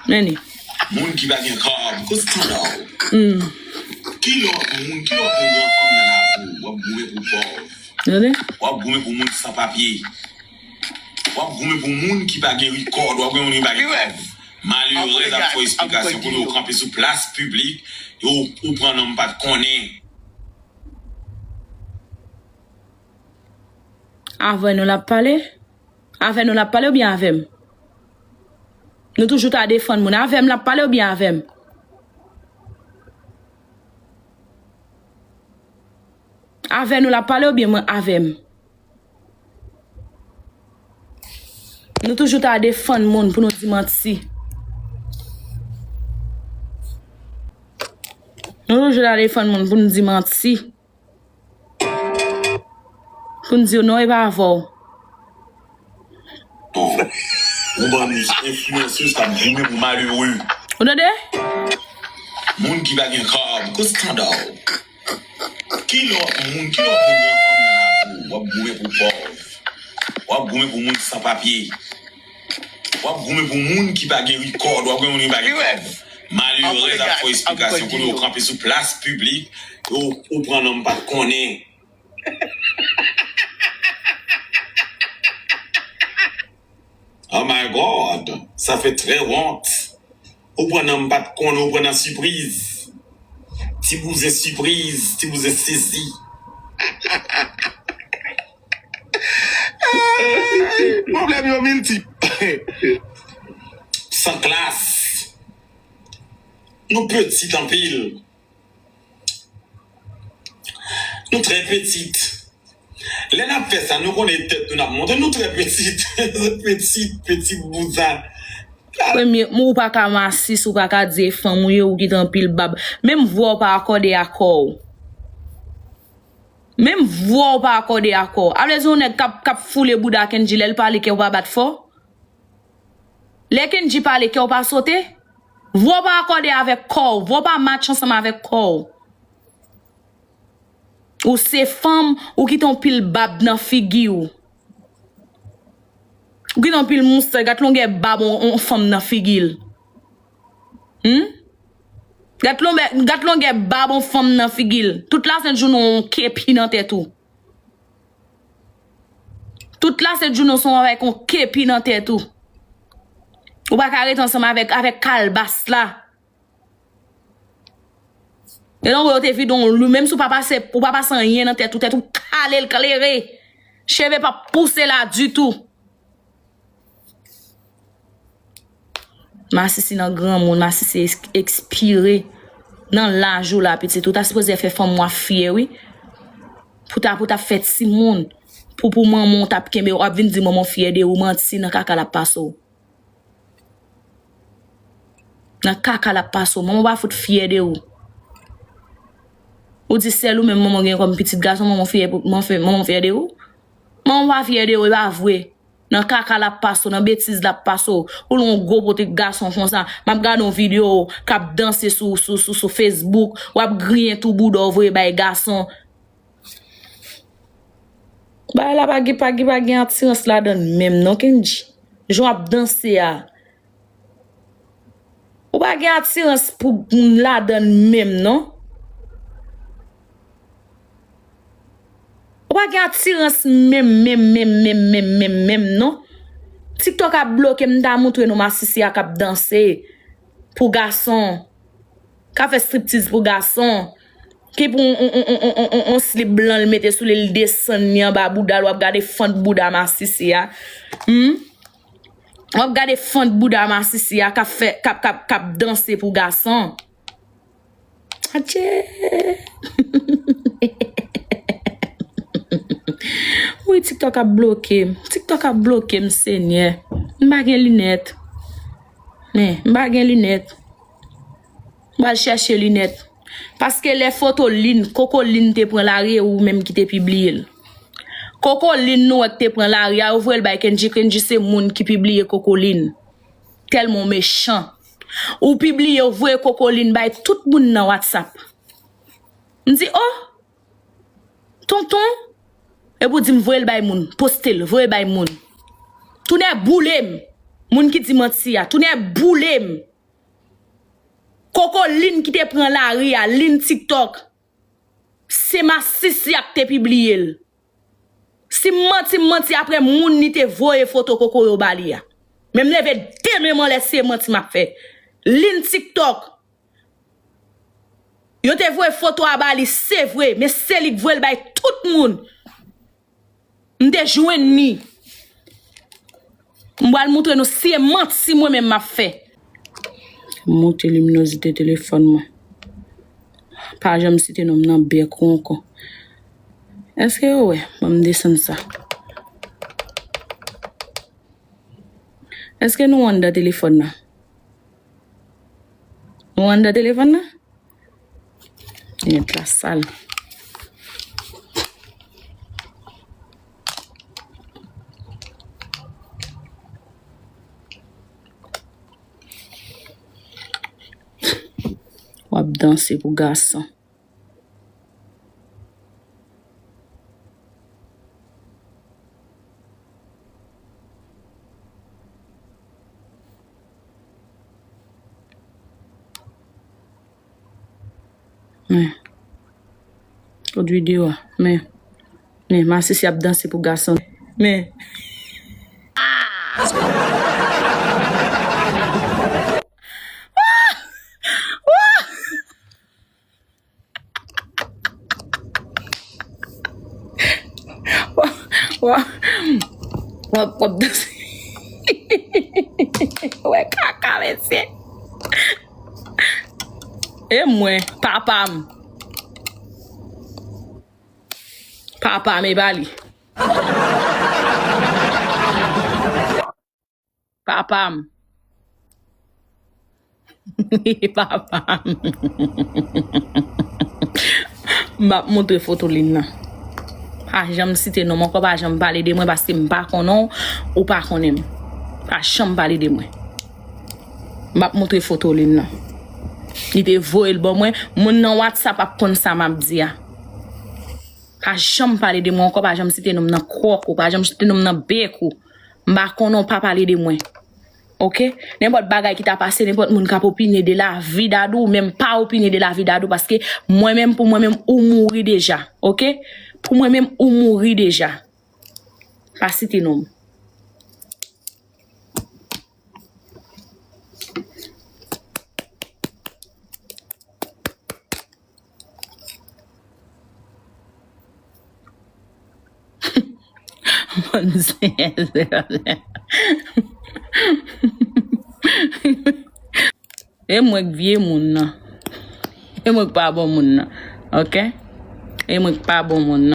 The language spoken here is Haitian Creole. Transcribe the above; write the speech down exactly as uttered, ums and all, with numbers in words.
Men li. Moun ki pa gen kòb, koz tandòw. Hmm. Ki lòt moun, ki lòt moun gen fanm nan lakou, w ap goumen pou pòv. Tande? W ap goumen pou moun san papye. W ap goumen pou moun ki pa gen rikòd, w ap goumen pou moun ki pa gen kòb. Malere ap fè esplikasyon kounye a ou kanpe sou plas piblik, e ou, ou pran non m pa t konnen. Avè nou l ap pale? Avè nou l ap pale oubyen avè m? Nou toujou ta defann moun. Avè m l ap pale oubyen avè m? Avè nou l ap pale oubyen mwen avè m? Nou toujou ta defann moun pou nou di manti. Nou toujou ta defann moun pou nou di manti. Pou n di yo non, e pa avè w. Ou bann enfliyansè k ap goumen pou malere. Ou tande? Moun ki pa gen kòb, koz tandòw. Ki lòt moun, ki lòt moun gen fanm nan lakou, w ap goumen pou pòv. W ap goumen pou moun san papye. W ap goumen pou moun ki pa gen rikòd, w ap goumen pou moun ki pa gen kòb. Malere ap fè esplikasyon kounye a ou kanpe sou plas piblik, e ou, ou pran non m pa t konnen. Oh my God, sa fè trè wont. Ou pran nan m pa t konnen, ou pran nan sipriz. Ti bouzen sipriz, ti bouzen sezi. Pwoblèm yo miltip. San klas. Nou pitit anpil. Nou trè pitit. Lè n ap fè sa, nou konnen tèt nou n ap montre, nou trè pitit. Pitit, pitit bouzen. Premye, ou pa ka masis, ou pa ka di e fanm ou ye, ou kite anpil bab. Menm vwa w pa akòde a kò w. Menm vwa w pa akòde a kò w. A vle di yon nèg k ap, k ap foule bouda Kendji lè l pale kè w pa bat fò? Lè Kendji pale kè w pa sote? Vwa w pa akòde avèk kò w. Vwa w pa match ansanm avèk kò w. Ou se fanm, ou kite yon pil bab nan figi w. Ou kite yon pil moustach, gad longè bab yon, yon fanm nan figi l. Hmm? Gad longè, gad longè bab yon fanm nan figi l. Tout lasent jounen w yon kepi nan tèt ou. Tout lasent jounen w se yon avèk yon kepi nan tèt ou. Ou pa ka rete ansanm avèk, avèk kalbas la. E lè w wè yo te vide w lou, menm si w pa pase, ou pa pase anyen nan tèt ou, tèt ou kale l klere. Cheve p ap pouse la ditou. Masisi nan granmoun, masisi eks-, ekspire nan laj ou la, pitit. Ou ta sipoze fè fanm w ap fyè, wi. Pou ta, pou ta fè timoun. Pou, pou manman w t ap kenbe w, w ap vin di manman w fyè de ou, manti, nan kaka l ap pase w. Nan kaka l ap pase w. Manman w pa fout fyè de ou. Ou di sèl ou menm manman w gen kòm pitit gason, manman w fyè, manman w fyè, manman w fyè de ou? Manman w pa fyè de ou, e pa vre. Nan kaka l ap pase w, nan betiz l ap pase w. Ou lè yon gwo pote gason konsa. M ap gade yon videyo w k ap danse sou, sou, sou, sou Facebook. W ap griyen tou bouda w voye bay gason. Bagay la pa gen, pa gen, pa gen atirans ladann menm non, Kendji. Jan w ap danse a. Ou pa gen atirans pou moun ladann menm non. Ou pa gen atirans menm, menm, menm, menm, menm, menm, menm non. TikTok ap bloke m, m ta montre nou masisi a k ap danse pou gason. K ap fè striptiz pou gason. Ki pou yon, yon, yon slip blan l mete sou li, l desann li anba bouda l, w ap gade fant bouda masisi a. Hmm? W ap gade fant bouda masisi a k ap fè, k ap, k ap, k ap danse pou gason. Adje! Wi, TikTok ap bloke m. TikTok ap bloke m, Senyè. M pa gen linèt. Men, m pa gen linèt. M pral chèche linèt. Paske lè foto Lin, Koko Lin te pran lari, e ou menm ki te pibliye l. Koko Lin nou wè k te pran lari a, yo voye l bay Kendji. Kendji se moun ki pibliye Koko Lin. Tèlman w mechan. Ou pibliye, ou voye Koko Lin bay tout moun nan WhatsApp. M di, oh! Tonton, epi w di m voye l bay moun, poste l, voye bay moun. Tounen boule m. Moun ki di manti a, tou nèg boule m. Koko Lin ki te pran lari a, Lin TikTok. Se masisi a k te pibliye l. Si m manti, m manti apre moun li te voye foto koko yo ba li a. Men m leve de men m anlè, se manti m ap fè. Lin TikTok. Yo te voye foto a ba li, se vre, men se li k voye l bay tout moun. M te jwenn li. M pral montre nou si e manti mwen menm m ap fè. Monte liminozite telefòn mwen. Pa janm site non m nan bèk ou ankò. Èske yo wè? Ban m desann sa. Èske nou anndan telefòn nan? Nou anndan telefòn nan? Nèt la sal. W ap danse pou gason. Men. Kot videyo a? Men. Men, masisi ap danse pou gason. Men. Wa, wa, wa, w ap danse. Wè kaka, mesye. E mwen, papa m. Papa m, e pa li. Papa m. Papa m. M ap montre foto Lin nan. Pa janm site non m ankò, pa janm pale de mwen paske m pa konnen w, ou pa konnen m. Pa janm pale de mwen. M ap montre foto Lin nan. Li te voye l ban mwen. Moun nan WhatsApp ap konn sa m ap di a. Pa janm pale de mwen ankò, pa janm site non m nan kwòk ou, pa janm site non m nan bèk ou. M pa konnen w, pa pale de mwen. Oke? Nenpòt bagay ki ta pase, nenpòt moun k ap opine de lavi Dadou, men m pa opine de lavi Dadou, paske mwen menm, pou mwen menm, ou mouri deja. Oke? Pou mwen menm, ou mouri deja. Pa site non m. E mwen k vye moun nan. E mwen k pa bon moun nan. Oke? E mwen k pa bon moun nan.